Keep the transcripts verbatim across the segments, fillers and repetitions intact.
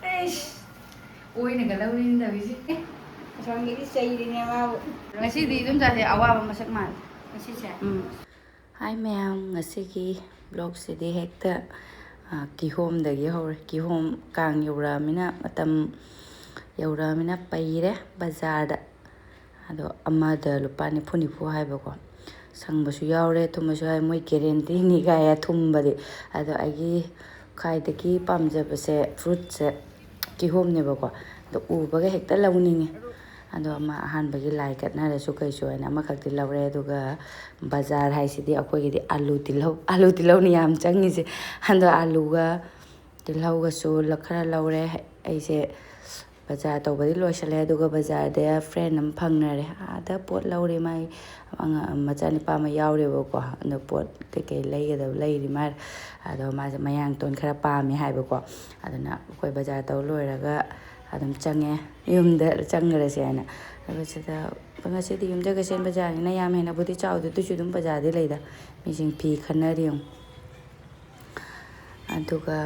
ꯑꯩꯁ, ꯑꯣꯏꯅꯒ ꯂꯧꯔꯤꯅ ꯇꯧꯔꯤꯁꯦ꯫ ꯑꯁꯣꯝꯒꯤꯗꯤ ꯆꯩꯔꯤꯅꯦ ꯃꯥꯕꯨ꯫ ꯉꯁꯤꯗꯤ ꯑꯗꯨꯝ ꯆꯥꯁꯦ, ꯑꯋꯥꯕ ꯃꯁꯛ ꯃꯥꯜꯂꯦ꯫ ꯉꯁꯤꯁꯦ? ꯎꯝ꯫ ꯍꯥꯏ ꯃꯌꯥꯝ, ꯉꯁꯤꯒꯤ ꯕ꯭ꯂꯣꯛꯁꯤꯗꯤ ꯍꯦꯛꯇ, ꯑ, ꯀꯤꯍꯣꯝꯗꯒꯤ ꯍꯧꯔꯦ꯫ ꯀꯤꯍꯣꯝ ꯀꯥꯡ ꯌꯧꯔꯛꯑꯃꯤꯅ, ꯃꯇꯝ ꯌꯧꯔꯛꯑꯃꯤꯅ ꯄꯩꯔꯦ ꯕꯖꯥꯔꯗ꯫ ꯑꯗꯣ ꯑꯃꯗ ꯂꯨꯄꯥ ꯅꯤꯐꯨ ꯅꯤꯐꯨ ꯍꯥꯏꯕꯀꯣ꯫ ꯁꯪꯕꯁꯨ ꯌꯥꯎꯔꯦ, ꯊꯨꯝꯕꯁꯨ ꯌꯥꯎꯔꯦ, ꯃꯣꯏ ꯒꯦꯔꯦꯟꯇꯤꯅꯤ ꯀꯥꯏ ꯊꯨꯝꯕꯗꯤ꯫ ꯑꯗꯣ ꯑꯩꯒꯤ ꯈ꯭ꯋꯥꯏꯗꯒꯤ ꯄꯥꯝꯖꯕꯁꯦ, ꯐ꯭ꯔꯨꯠꯁꯦ ꯀꯤꯍꯣꯝꯅꯦꯕꯀꯣ꯫ ꯑꯗꯣ ꯎꯕꯒ ꯍꯦꯛꯇ ꯂꯧꯅꯤꯡꯉꯦ꯫ ꯑꯗꯣ ꯑꯃ ꯑꯍꯥꯟꯕꯒꯤ ꯂꯥꯏ ꯀꯠꯅꯔꯁꯨ ꯀꯩꯁꯨ ꯍꯥꯏꯅ ꯑꯃꯈꯛꯇꯤ ꯂꯧꯔꯦ꯫ ꯑꯗꯨꯒ ꯕꯖꯥꯔ ꯍꯥꯏꯁꯤꯗꯤ ꯑꯩꯈꯣꯏꯒꯤꯗꯤ ꯑꯂꯨ ꯇꯤꯜꯍꯧ, ꯑꯂꯨ ꯇꯤꯜꯍꯧꯅꯤ ꯌꯥꯝ ꯆꯪꯉꯤꯁꯦ꯫ ꯑꯗꯣ ꯑꯂꯨꯒ ꯇꯤꯜꯍꯧꯒꯁꯨ ꯂ-, ꯈꯔ ꯂꯧꯔꯦ꯫ ꯑꯩꯁꯦ ꯕꯖꯥꯔ ꯇꯧꯕꯗꯤ ꯂꯣꯏꯁꯤꯜꯂꯦ꯫ ꯑꯗꯨꯒ ꯕꯖꯥꯔꯗ ꯐ꯭ꯔꯦꯟ ꯑꯃ ꯐꯪꯅꯔꯦ꯫ ꯑꯥꯗ ꯄꯣꯠ ꯂꯧꯔꯦ꯫ ꯃꯥꯏ ꯑꯉꯥꯡ ꯃꯆꯥꯅꯨꯄꯥ ꯑꯃ ꯌꯥꯎꯔꯦꯕꯀꯣ꯫ ꯑꯗꯣ ꯄꯣꯠ ꯀꯩꯀꯩ ꯂꯩꯒꯗꯕ ꯂꯩꯔꯤ ꯃꯥꯜꯂꯦ꯫ ꯑꯗꯣ ꯃꯥꯁꯦ ꯃꯌꯥꯡꯇꯣꯟ ꯈꯔ ꯄꯥꯝꯃꯦ ꯍꯥꯏꯕꯀꯣ꯫ ꯑꯗꯨꯅ ꯑꯩꯈꯣꯏ ꯕꯖꯥꯔ ꯇꯧ ꯂꯣꯏꯔꯒ ꯑꯗꯨꯝ ꯆꯪꯉꯦ, ꯌꯨꯝꯗ ꯆꯪꯈ꯭ꯔꯁꯦ ꯍꯥꯏꯅ꯫ ꯑꯗꯨꯒ ꯁꯤꯗ ꯉꯁꯤꯗꯤ ꯌꯨꯝꯖꯀꯩꯁꯦꯟ ꯕꯖꯥꯔꯅꯤꯅ ꯌꯥꯝ ꯍꯦꯟꯅꯕꯨꯗꯤ ꯆꯥꯎꯗꯦ, ꯑꯗꯨꯁꯨ ꯑꯗꯨꯝ ꯕꯖꯥꯔꯗꯤ ꯂꯩꯗ꯫ ꯃꯤꯁꯤꯡ ꯐꯤ ꯈꯟꯅꯔꯤ ꯌꯦꯡꯉꯨ꯫ ꯑꯗꯨꯒ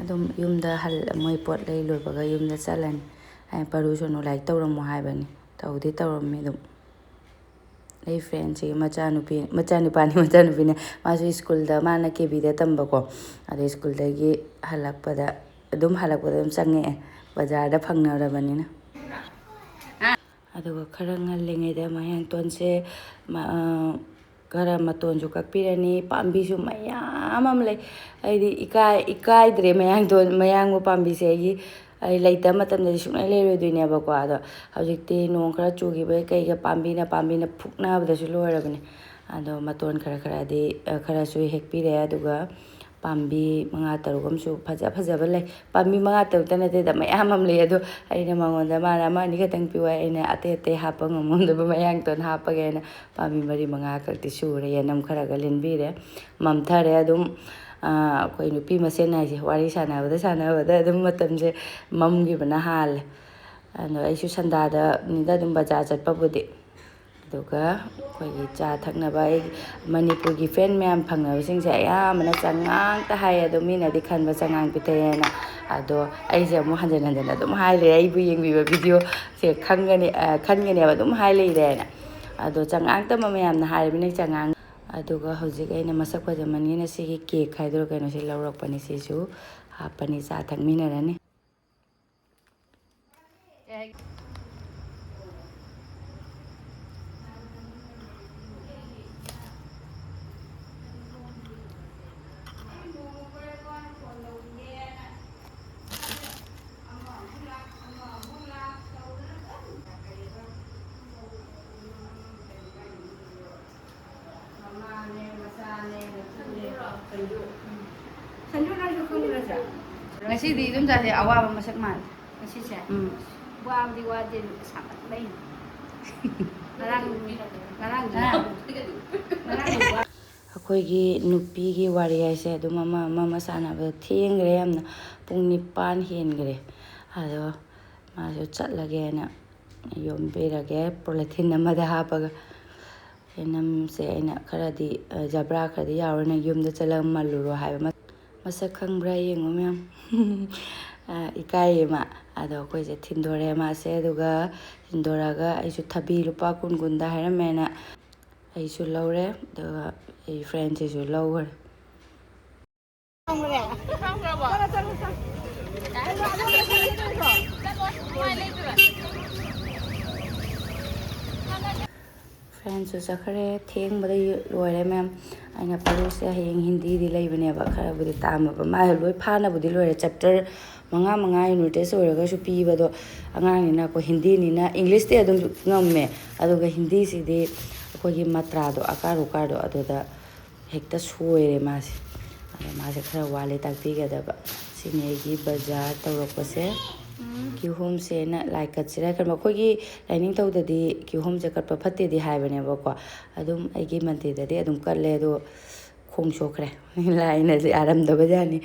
ꯑꯗꯨꯝ ꯌꯨꯝꯗ ꯍꯜ-, ꯃꯣꯏ ꯄꯣꯠ ꯂꯩ ꯂꯣꯏꯕꯒ ꯌꯨꯝꯗ ꯆꯠꯂꯅꯤ꯫ ꯑꯩꯅ ꯄꯔꯨ ꯁꯣꯅꯨ ꯂꯥꯏꯔꯤꯛ ꯇꯧꯔꯝꯃꯣ ꯍꯥꯏꯕꯅꯤ, ꯇꯧꯗꯤ ꯇꯧꯔꯝꯃꯤ ꯑꯗꯨꯝ꯫ ꯑꯩ ꯐ꯭ꯔꯦꯟꯁꯤꯒꯤ ꯃꯆꯥꯅꯨꯄꯤ, ꯃꯆꯥꯅꯨꯄꯥꯅꯤ, ꯃꯆꯥꯅꯨꯄꯤꯅꯦ꯫ ꯃꯥꯁꯨ ꯁ꯭ꯀꯨꯜꯗ, ꯃꯥꯅ ꯀꯦ ꯕꯤꯗ ꯇꯝꯕꯀꯣ꯫ ꯑꯗꯩ ꯁ꯭ꯀꯨꯜꯗꯒꯤ ꯍꯜꯂꯛꯄꯗ, ꯑꯗꯨꯝ ꯍꯜꯂꯛꯄꯗ ꯑꯗꯨꯝ ꯆꯪꯉꯛꯑꯦ, ꯕꯖꯥꯔꯗ ꯐꯪꯅꯔꯕꯅꯤꯅ꯫ ꯑꯗꯨꯒ ꯈꯔ ꯉꯜꯂꯤꯉꯩꯗ ꯃꯌꯥꯡꯇꯣꯟꯁꯦ, ꯃ-, ꯑ, ꯈꯔ ꯃꯇꯣꯟꯁꯨ ꯀꯛꯄꯤꯔꯅꯤ꯫ ꯄꯥꯝꯕꯤꯁꯨ ꯃꯌꯥꯝ ꯑꯃ ꯂꯩ꯫ ꯑꯩꯗꯤ ꯏꯀꯥꯏ-, ꯏꯀꯥꯏꯗ꯭ꯔꯦ ꯃꯌꯥꯡꯇꯣꯟ, ꯃꯌꯥꯡꯕ ꯄꯥꯝꯕꯤꯁꯦ꯫ ꯑꯩꯒꯤ, ꯑꯩ ꯂꯩꯇꯕ ꯃꯇꯝꯗꯗꯤ ꯁꯨꯡꯂꯩ ꯂꯩꯔꯣꯏꯗꯣꯏꯅꯦꯕꯀꯣ꯫ ꯑꯗꯣ ꯍꯧꯖꯤꯛꯇꯤ ꯅꯣꯡ ꯈꯔ ꯆꯨꯈꯤꯕꯒꯤ ꯀꯩꯒ ꯄꯥꯝꯕꯤꯅ, ꯄꯥꯝꯕꯤꯅ ꯐꯨꯛꯅꯕꯗꯁꯨ ꯂꯣꯏꯔꯕꯅꯦ꯫ ꯑꯗꯣ ꯃꯇꯣꯟ ꯈꯔ ꯈꯔꯗꯤ, ꯑ, ꯈꯔꯁꯨ ꯍꯦꯛꯄꯤꯔꯦ꯫ ꯑꯗꯨꯒ ꯄꯥꯝꯕꯤ ꯃꯉꯥ ꯇꯔꯨꯛ ꯑꯃꯁꯨ ꯐꯖ ꯐꯖꯕ ꯂꯩ꯫ ꯄꯥꯝꯕꯤ ꯃꯉꯥ ꯇꯔꯨꯛꯇ ꯅꯠꯇꯦꯗ, ꯃꯌꯥꯝ ꯑꯃ ꯂꯩ꯫ ꯑꯗꯣ ꯑꯩꯅ ꯃꯉꯣꯟꯗ, ꯃꯥꯅ ꯑꯃ ꯑꯅꯤ ꯈꯛꯇꯪ ꯄꯤꯌꯨ ꯍꯥꯏ, ꯑꯩꯅ ꯑꯇꯩ ꯑꯇꯩ ꯍꯥꯞꯄ ꯉꯝꯃꯝꯗꯕ ꯃꯌꯥꯡꯇꯣꯟ ꯍꯥꯞꯄꯒꯦ ꯍꯥꯏꯅ ꯄꯥꯝꯕꯤ ꯃꯔꯤ ꯃꯉꯥ ꯈꯛꯇꯤ ꯁꯨꯔꯦ꯫ ꯌꯦꯅꯝ ꯈꯔꯒ ꯂꯦꯟꯕꯤꯔꯦ꯫ ꯃꯝꯊꯔꯦ ꯑꯗꯨꯝ꯫ ꯑꯥ, ꯑꯩꯈꯣꯏ ꯅꯨꯄꯤ ꯃꯁꯦꯟ ꯍꯥꯏꯁꯦ, ꯋꯥꯔꯤ ꯁꯥꯟꯅꯕꯗ ꯁꯥꯟꯅꯕꯗ ꯑꯗꯨꯝ ꯃꯇꯝꯁꯦ ꯃꯝꯈꯤꯕꯅ ꯍꯥꯜꯂꯦ꯫ ꯑꯗꯣ ꯑꯩꯁꯨ ꯁꯟꯗꯥꯗꯅꯤꯗ ꯑꯗꯨꯝ ꯕꯖꯥꯔ ꯆꯠꯄꯕꯨꯗꯤ꯫ ꯑꯗꯨꯒ ꯑꯩꯈꯣꯏꯒꯤ ꯆꯥ ꯊꯛꯅꯕ, ꯑꯩ ꯃꯅꯤꯄꯨꯔꯒꯤ ꯐꯦꯟ ꯃꯌꯥꯝ ꯐꯪꯅꯕꯁꯤꯡꯁꯦ ꯑꯌꯥꯝꯕꯅ ꯆꯉꯥꯡꯇ ꯍꯥꯏꯌꯦ, ꯑꯗꯣ ꯃꯤꯅꯗꯤ ꯈꯟꯕ ꯆꯉꯥꯡ ꯄꯤꯊꯛꯑꯦꯅ꯫ ꯑꯗꯣ ꯑꯩꯁꯦ ꯑꯃꯨꯛ ꯍꯟꯖꯤꯟ ꯍꯟꯖꯤꯟ ꯑꯗꯨꯝ ꯍꯥꯏ ꯂꯩꯔꯦ, ꯑꯩꯕꯨ ꯌꯦꯡꯕꯤꯕ ꯚꯤꯗꯤꯑꯣꯁꯦ ꯈꯪꯒꯅꯤ, ꯑ, ꯈꯟꯒꯅꯦꯕ, ꯑꯗꯨꯝ ꯍꯥꯏ ꯂꯩꯔꯦꯅ꯫ ꯑꯗꯣ ꯆꯉꯥꯡꯇ ꯃꯌꯥꯝꯅ ꯍꯥꯏꯔꯕꯅꯤꯅ ꯆꯉꯥꯡ꯫ ꯑꯗꯨꯒ ꯍꯧꯖꯤꯛ ꯑꯩꯅ ꯃꯁꯛ ꯐꯖꯃꯟꯒꯤꯅ ꯁꯤꯒꯤ ꯀꯦꯛ ꯍꯥꯏꯗꯣꯏꯔꯥ ꯀꯩꯅꯣ, ꯁꯤ ꯂꯧꯔꯛꯄꯅꯤ꯫ ꯁꯤꯁꯨ ꯍꯥꯞꯄꯅꯤ, ꯆꯥ ꯊꯛꯃꯤꯟꯅꯔꯅꯤ꯫ ꯃꯃꯥꯅꯦ, ꯃꯆꯥꯅꯦ, ꯃꯇꯨꯅꯦ꯫ ꯁꯟꯖꯨ꯫ ꯁꯟꯖꯨ, ꯅꯪꯁꯨ ꯈꯪꯕ꯭ꯔꯥ ꯁꯦ? ꯉꯁꯤꯗꯤ ꯏꯗꯣꯝꯆꯥꯁꯦ ꯑꯋꯥꯕ ꯃꯁꯛ ꯃꯥꯜꯂꯦ꯫ ꯉꯁꯤꯁꯦ? ꯎꯝ꯫ ꯋꯥꯕꯗꯤ ꯋꯥꯗꯦ, ꯁꯥꯃꯟꯕꯩꯅꯦ꯫ ꯉꯔꯥꯡ, ꯉꯔꯥꯡꯗꯤ ꯍꯥ? ꯉꯔꯥꯡꯗꯤ ꯋꯥ- ꯑꯩꯈꯣꯏꯒꯤ ꯅꯨꯄꯤꯒꯤ ꯋꯥꯔꯤ ꯍꯥꯏꯁꯦ ꯑꯗꯨꯝ ꯑꯃ ꯑꯃ ꯑꯃ ꯁꯥꯟꯅꯕꯗ ꯊꯦꯡꯈ꯭ꯔꯦ ꯌꯥꯝꯅ꯫ ꯄꯨꯡ ꯅꯤꯄꯥꯟ ꯍꯦꯟꯈ꯭ꯔꯦ꯫ ꯑꯗꯣ ꯃꯥꯁꯨ ꯆꯠꯂꯒꯦꯅ ꯌꯣꯝꯕꯤꯔꯒꯦ ꯄꯣꯂꯤꯊꯤꯟ ꯑꯃꯗ ꯍꯥꯞꯄꯒ꯫ ꯌꯦꯅꯝꯁꯦ ꯑꯩꯅ ꯈꯔꯗꯤ, ꯑ, ꯖꯕ꯭ꯔꯥ ꯈꯔꯗꯤ ꯌꯥꯎꯔꯦꯅ ꯌꯨꯝꯗ ꯆꯠꯂꯒ ꯃꯜꯂꯨꯔꯣ ꯍꯥꯏꯕ꯫ ꯃ-, ꯃꯁꯛ ꯈꯪꯕ꯭ꯔꯥ ꯌꯦꯡꯉꯣ ꯃꯌꯥꯝ꯫ ꯑ, ꯏꯀꯥꯏꯌꯦ ꯃꯥ꯫ ꯑꯗꯣ ꯑꯩꯈꯣꯏꯁꯦ ꯊꯤꯟꯗꯣꯔꯛꯑꯦ ꯃꯥꯁꯦ, ꯑꯗꯨꯒ ꯊꯤꯟꯗꯣꯔꯛꯑꯒ ꯑꯩꯁꯨ ꯊꯕꯤ ꯂꯨꯄꯥ ꯀꯨꯟ ꯀꯨꯟꯗ ꯍꯥꯏꯔꯝꯃꯦꯅ ꯑꯩꯁꯨ ꯂꯧꯔꯦ, ꯑꯗꯨꯒ ꯑꯩ ꯐ꯭ꯔꯦꯟꯁꯤꯁꯨ ꯂꯧꯈ꯭ꯔꯦ꯫ ꯐ꯭ꯔꯦꯟꯁꯁꯨ ꯆꯠꯈ꯭ꯔꯦ꯫ ꯊꯦꯡꯕꯗ ꯂꯣꯏꯔꯦ ꯃꯌꯥꯝ꯫ ꯑꯩꯅ ꯄꯔꯤꯁꯦ ꯍꯌꯦꯡ ꯍꯤꯟꯗꯤꯗꯤ ꯂꯩꯕꯅꯦꯕ, ꯈꯔꯕꯨꯗꯤ ꯇꯥꯝꯃꯕ꯫ ꯃꯥ ꯂꯣꯏ ꯐꯥꯅꯕꯨꯗꯤ ꯂꯣꯏꯔꯦ꯫ ꯆꯦꯞꯇꯔ ꯃꯉꯥ ꯃꯉꯥ ꯌꯨꯅꯤꯠ ꯇꯦꯁ ꯑꯣꯏꯔꯒꯁꯨ ꯄꯤꯕꯗꯣ ꯑꯉꯥꯡꯅꯤꯅꯀꯣ꯫ ꯍꯤꯟꯗꯤꯅꯤꯅ, ꯏꯪꯂꯤꯁꯇꯤ ꯑꯗꯨꯝ ꯉꯝꯃꯦ, ꯑꯗꯨꯒ ꯍꯤꯟꯗꯤꯁꯤꯗꯤ ꯑꯩꯈꯣꯏꯒꯤ ꯃꯇ꯭ꯔꯥꯗꯣ, ꯑꯀꯥꯔ ꯎꯀꯥꯔꯗꯣ, ꯑꯗꯨꯗ ꯍꯦꯛꯇ ꯁꯣꯏꯔꯦ ꯃꯥꯁꯦ꯫ ꯑꯗꯣ ꯃꯥꯁꯦ ꯈꯔ ꯋꯥꯠꯂꯦ ꯇꯥꯛꯄꯤꯒꯗꯕ꯫ ꯁꯤꯅꯤ ꯑꯩꯒꯤ ꯕꯖꯥꯔ ꯇꯧꯔꯛꯄꯁꯦ꯫ ꯎꯝ꯫ ꯀꯤꯍꯣꯝꯁꯦꯅ ꯂꯥꯏ ꯀꯠꯁꯤꯔꯥ ꯈꯟꯕ꯫ ꯑꯩꯈꯣꯏꯒꯤ ꯂꯥꯏꯅꯤꯡꯊꯧꯗꯗꯤ ꯀꯤꯍꯣꯝꯁꯦ ꯀꯠꯄ ꯐꯠꯇꯦꯗꯤ ꯍꯥꯏꯕꯅꯦꯕꯀꯣ꯫ ꯑꯗꯨꯝ ꯑꯩꯒꯤ ꯃꯟꯗꯤꯔꯗꯗꯤ ꯑꯗꯨꯝ ꯀꯠꯂꯦ, ꯑꯗꯣ ꯈꯣꯡ ꯁꯣꯛꯈ꯭ꯔꯦ꯫ ꯂꯥꯏꯅ ꯌꯥꯔꯝꯗꯕꯖꯥꯠꯅꯤ꯫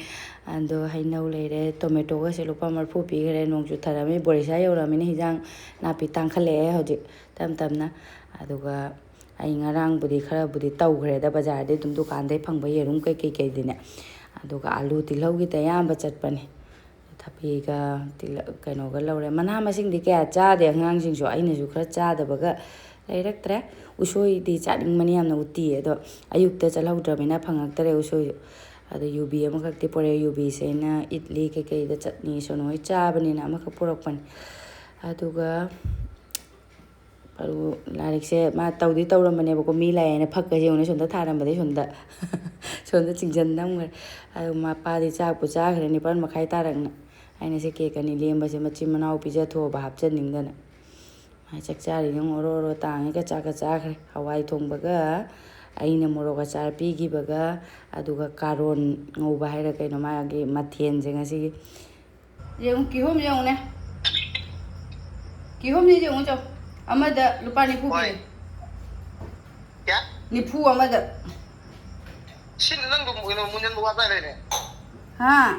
ꯑꯗꯣ ꯍꯩꯅꯧ ꯂꯩꯔꯦ, ꯇꯣꯃꯦꯇꯣꯒꯁꯦ ꯂꯨꯄꯥ ꯃꯔꯤꯐꯨ ꯄꯤꯈ꯭ꯔꯦ꯫ ꯅꯣꯡ ꯆꯨꯊꯔꯝꯃꯤ, ꯕꯣꯔꯤꯁꯥ ꯌꯧꯔꯝꯃꯤꯅ ꯍꯤꯟꯖꯥꯡ ꯅꯥꯄꯤ ꯇꯥꯡꯈꯠꯂꯛꯑꯦ ꯍꯧꯖꯤꯛ ꯇꯞ ꯇꯞꯅ꯫ ꯑꯗꯨꯒ ꯑꯩ ꯉꯔꯥꯡꯕꯨꯗꯤ ꯈꯔꯕꯨꯗꯤ ꯇꯧꯈ꯭ꯔꯦꯗ, ꯕꯖꯥꯔꯗꯩ ꯑꯗꯨꯝ ꯗꯨꯀꯥꯟꯗꯩ ꯐꯪꯕ ꯌꯦꯔꯨꯝ ꯀꯩꯀꯩ ꯀꯩꯗꯤꯅꯦ꯫ ꯑꯗꯨꯒ ꯑꯥꯂꯨ ꯇꯤꯜꯍꯧꯒꯤꯗ ꯑꯌꯥꯝꯕ ꯆꯠꯄꯅꯦ꯫ ꯊꯕꯤꯒ ꯇꯤꯜꯍ-, ꯀꯩꯅꯣꯒ ꯂꯧꯔꯦ꯫ ꯃꯅꯥ ꯃꯁꯤꯡꯗꯤ ꯀꯌꯥ ꯆꯥꯗꯦ ꯑꯉꯥꯡꯁꯤꯡꯁꯨ, ꯑꯩꯅꯁꯨ ꯈꯔ ꯆꯥꯗꯕꯒ ꯂꯩꯔꯛꯇ꯭ꯔꯦ꯫ ꯎꯁꯣꯏꯗꯤ ꯆꯥꯅꯤꯡꯕꯅꯤ ꯌꯥꯝꯅ, ꯎꯇꯤ, ꯑꯗꯣ ꯑꯌꯨꯛꯇ ꯆꯠꯍꯧꯗ꯭ꯔꯕꯅꯤꯅ ꯐꯪꯉꯛꯇꯔꯦ ꯎꯁꯣꯏꯁꯨ꯫ ꯑꯗꯣ ꯌꯨꯕꯤ ꯑꯃꯈꯛꯇꯤ ꯄꯨꯔꯛꯑꯦ꯫ ꯌꯨꯕꯤꯁꯦ ꯑꯩꯅ ꯏꯗꯂꯤ ꯀꯩꯀꯩꯗ ꯆꯠꯅꯤ ꯁꯣꯅꯣ ꯍꯣꯏ ꯆꯥꯕꯅꯤꯅ ꯑꯃꯈꯛ ꯄꯨꯔꯛꯄꯅꯤ꯫ ꯑꯗꯨꯒ ꯄꯔꯨ ꯂꯥꯏꯔꯤꯛꯁꯦ ꯃꯥ ꯇꯧꯗꯤ ꯇꯧꯔꯝꯕꯅꯦꯕꯀꯣ, ꯃꯤ ꯂꯥꯛꯑꯦꯅ ꯐꯛꯀꯁꯦ ꯌꯦꯡꯉꯨꯅꯦ, ꯁꯣꯝꯗ ꯊꯥꯔꯝꯕꯗꯩ ꯁꯣꯝꯗ, ꯁꯣꯝꯗ ꯆꯤꯡꯁꯤꯟ ꯅꯝꯈ꯭ꯔꯦ꯫ ꯑꯗꯨ ꯃꯄꯥꯗꯤ ꯆꯥꯛꯄꯨ ꯆꯥꯈ꯭ꯔꯦ, ꯅꯤꯄꯥꯜ ꯃꯈꯥꯏ ꯇꯥꯔꯛꯅ꯫ ꯑꯩꯅ ꯁꯤ ꯀꯦꯛ ꯑꯅꯤ ꯂꯦꯝꯕꯁꯦ ꯃꯆꯤꯟ ꯃꯅꯥꯎ ꯄꯤꯖꯊꯣꯛꯑꯕ ꯍꯥꯞꯆꯟꯅꯤꯡꯗꯅ꯫ ꯃꯥꯏ ꯆꯥꯛ ꯆꯥꯔꯤꯅ ꯑꯣꯔꯣ ꯑꯣꯔꯣ ꯇꯥꯡꯉꯒ ꯆꯥꯛꯀ ꯆꯥꯈ꯭ꯔꯦ꯫ ꯍꯋꯥꯏ ꯊꯣꯡꯕꯒ ꯑꯩꯅ ꯃꯣꯔꯣꯛ ꯑꯆꯥꯔ ꯄꯤꯈꯤꯕꯒ, ꯑꯗꯨꯒ ꯀꯥꯔꯣꯟ ꯉꯧꯕ ꯍꯥꯏꯔ ꯀꯩꯅꯣ, ꯃꯥꯒꯤ ꯃꯊꯦꯜꯁꯦ ꯉꯁꯤꯒꯤ꯫ ꯌꯦꯡꯉꯨ, ꯀꯤꯍꯣꯝ ꯌꯦꯡꯉꯨꯅꯦ꯫ ꯀꯤꯍꯣꯝꯁꯦ ꯌꯦꯡꯉꯨ ꯆꯣ꯫ ꯑꯃꯗ ꯂꯨꯄꯥ ꯅꯤꯐꯨ ꯍꯣꯏ꯫ ꯄꯤꯔꯦ꯫ ꯀꯌꯥ? ꯅꯤꯐꯨ ꯑꯃꯗ꯫ ꯁꯤꯅ ꯅꯪꯗꯣ ꯀꯩꯅꯣ ꯃꯨꯟꯖꯟꯕ ꯋꯥꯠꯄ ꯂꯩꯔꯦ꯫ ꯍꯥ?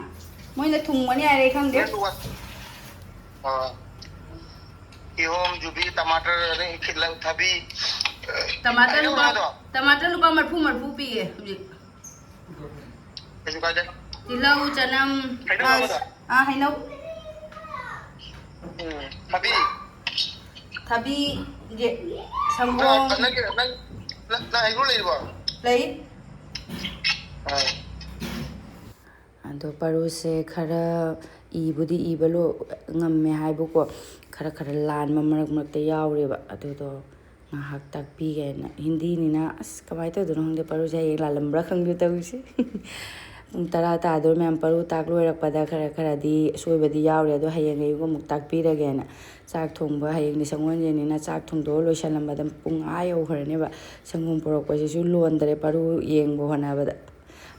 ꯃꯣꯏꯅ ꯊꯨꯡꯕꯅꯤ ꯍꯥꯏꯔꯦ, ꯑꯩ ꯈꯪꯗꯦ꯫ ꯃꯨꯟꯖꯟꯕ ꯋꯥꯠ-, ꯑꯥ꯫ ꯀꯤꯍꯣꯝ, ꯌꯨꯕꯤ, ꯇꯃꯥꯇꯔ, ꯑꯗꯩ ꯈꯤꯠꯂꯪ, ꯊꯕꯤ꯫ ꯇꯃꯥꯇꯔ ꯀꯩꯅꯣ ꯂꯨꯄꯥ, ꯃꯥꯗꯣ? ꯇꯃꯥꯇꯔ ꯂꯨꯄꯥ ꯃꯔꯐꯨ, ꯃꯔꯐꯨ ꯄꯤꯌꯦ ꯍꯧꯖꯤꯛ꯫ ꯀꯩꯁꯨ ꯀꯥꯏꯗꯦ꯫ ꯇꯤꯜꯍꯧ, ꯆꯅꯝ, ꯍꯩꯅꯧ ꯑꯥ, ꯑꯃꯗ? ꯑꯥ, ꯍꯩꯅꯧ꯫ ꯎꯝ, ꯊꯕꯤ꯫ ꯊꯕꯤ, ꯌꯦ-, ꯅꯪ, ꯁꯪꯒꯣꯝ꯫ ꯅꯪꯒꯤ, ꯅꯪ, ꯅꯪ, ꯅꯪ ꯍꯩꯀ꯭ꯔꯨ ꯂꯩꯔꯤꯕꯣ? ꯂꯩ꯫ ꯑꯥ꯫ ꯑꯗꯣ ꯄꯔꯨꯁꯦ ꯈꯔ ꯏꯕꯨꯗꯤ ꯏꯕ ꯂꯣ-, ꯉꯝꯃꯦ ꯍꯥꯏꯕꯀꯣ, ꯈꯔ ꯈꯔ ꯂꯥꯟꯕ ꯃꯔꯛ ꯃꯔꯛꯇ ꯌꯥꯎꯔꯦꯕ꯫ ꯑꯗꯨꯗꯣ ꯉꯥꯏꯍꯥꯛ ꯇꯥꯛꯄꯤꯒꯦ ꯍꯥꯏꯅ꯫ ꯍꯤꯟꯗꯤꯅꯤꯅ, ꯑꯁ, ꯀꯃꯥꯏꯅ ꯇꯧꯗꯣꯏꯅꯣ ꯈꯪꯗꯦ, ꯄꯔꯨꯁꯦ ꯍꯌꯦꯡ ꯂꯥꯜꯂꯝꯕ꯭ꯔꯥ ꯈꯪꯗꯦ ꯇꯧꯔꯤꯁꯦ꯫ ꯄꯨꯡ ꯇꯔꯥ ꯇꯥꯗꯣꯔꯦ ꯃꯌꯥꯝ, ꯄꯔꯨ ꯇꯥꯛ ꯂꯣꯏꯔꯛꯄꯗ ꯈꯔ ꯈꯔꯗꯤ ꯑꯁꯣꯏꯕꯗꯤ ꯌꯥꯎꯔꯦ, ꯑꯗꯣ ꯍꯌꯦꯡ ꯑꯌꯨꯛ ꯑꯃꯨꯛ ꯇꯥꯛꯄꯤꯔꯒꯦꯅ꯫ ꯆꯥꯛ ꯊꯣꯡꯕ, ꯍꯌꯦꯡꯗꯤ ꯁꯪꯒꯣꯜꯁꯦꯟꯅꯤꯅ ꯆꯥꯛ ꯊꯣꯡꯗꯣꯛꯑ ꯂꯣꯏꯁꯜꯂꯝꯕꯗ ꯄꯨꯡ ꯑꯥ ꯌꯧꯈ꯭ꯔꯅꯦꯕ꯫ ꯁꯪꯒꯣꯝ ꯄꯨꯔꯛꯄꯁꯤꯁꯨ ꯂꯣꯟꯗꯔꯦ ꯄꯔꯨ ꯌꯦꯡꯕ ꯍꯣꯠꯅꯕꯗ꯫